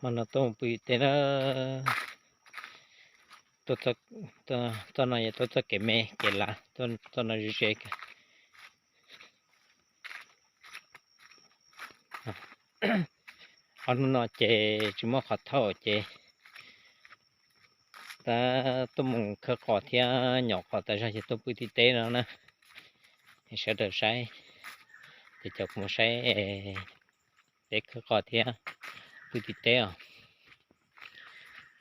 Hmo no tuaj mus pw teb na, txoj no yog tuaj txoj kev me kev lav, txoj no ze ze. Ob hnub no ces tsis muaj qhov thauj ces tab tuaj mus khawb qos thiab nyom qos tas zog ces tuaj pw tim teb no na. Sawv daws saib, ces cov kuv mus saib peb khawb qos thiab pw tim teb os.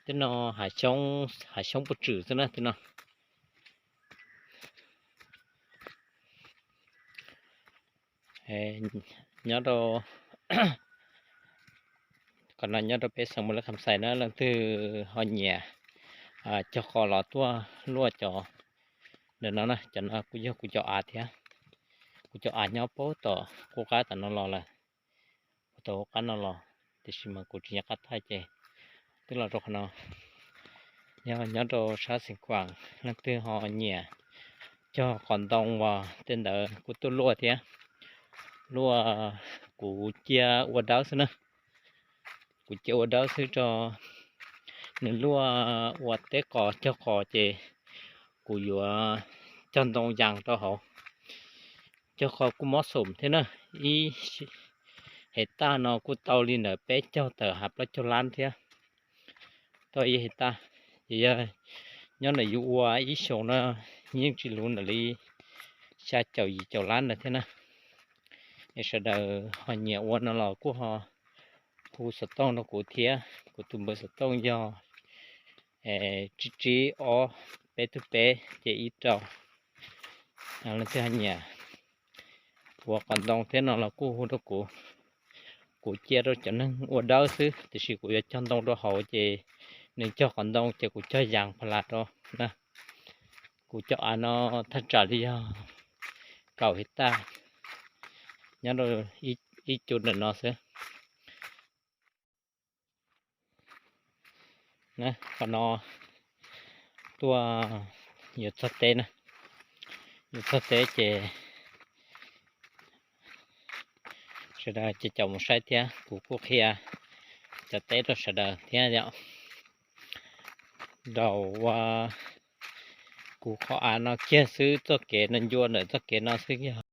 Teb no hav xyoob puag tswm xwb na teb no. Nyob rau, qhov no nyob rau peb xeev Mus Lab Kham Xais na, leej twg ho nyiam cog qos los tuaj luaj cov ntawm no na, cov no kuj yog kuv cov av thiab. Kuv cov av nyob puag tom qub qab tom no los lawm, puag tom qub qab no los, tiam sis mas kuv tsis nco qab thaij ces twb los rau qhov no. Yog nyob rau sab Xeev Khuam leej twg ho nyiam cog qos ntoo uas tej ntawd kuj tuaj luaj thiab. Luaj kuv cia ua dawb xwb na. Kuv cia ua dawb xwb rau nws luaj ua teb qos cog qos ces kuv yuav cog ntoo yas rau hauv. Cog qos kuj mob xoom thiab na, ib hais taj no kuj tau li ntawm peb caug tawm hais plaub caug lab thiab. Tau ib hais taj, ces yog nyob ntawm yus ua ib xyoos no yeej tsis luv ntawm li xya caum yim caum lab ntawd thiab na. Es sawv daws ho nyiam ua no los kuj ho hu xov tooj rau kuv thiab, kuv tus npawb xov tooj yog tsib tsib ob peb tug peb ces ib rau. Leej twg ho nyiam ua qos ntoo thiab no los kuj hu rau kuv. Kuv cia rau cov neeg ua dawb xwb, tiam sis kuv yuav cog ntoo rau hauv ces nws cog qos ntoo ces kuv cog yas pha las rau na. Kuv cov av no thaj tsam li yog kaum hais taj, nyob rau ib cum ntawm no xwb. Qhov no tuaj yuav txog teb na, yuav txog teb ces sawv daws ces caum mus saib thiab, kuv kuj qhia cov teb rau sawv daws thiab yom. Rau ua kuv qhov av no kiag xwb, txoj kev no ncua ntawm txoj kev no xwb yog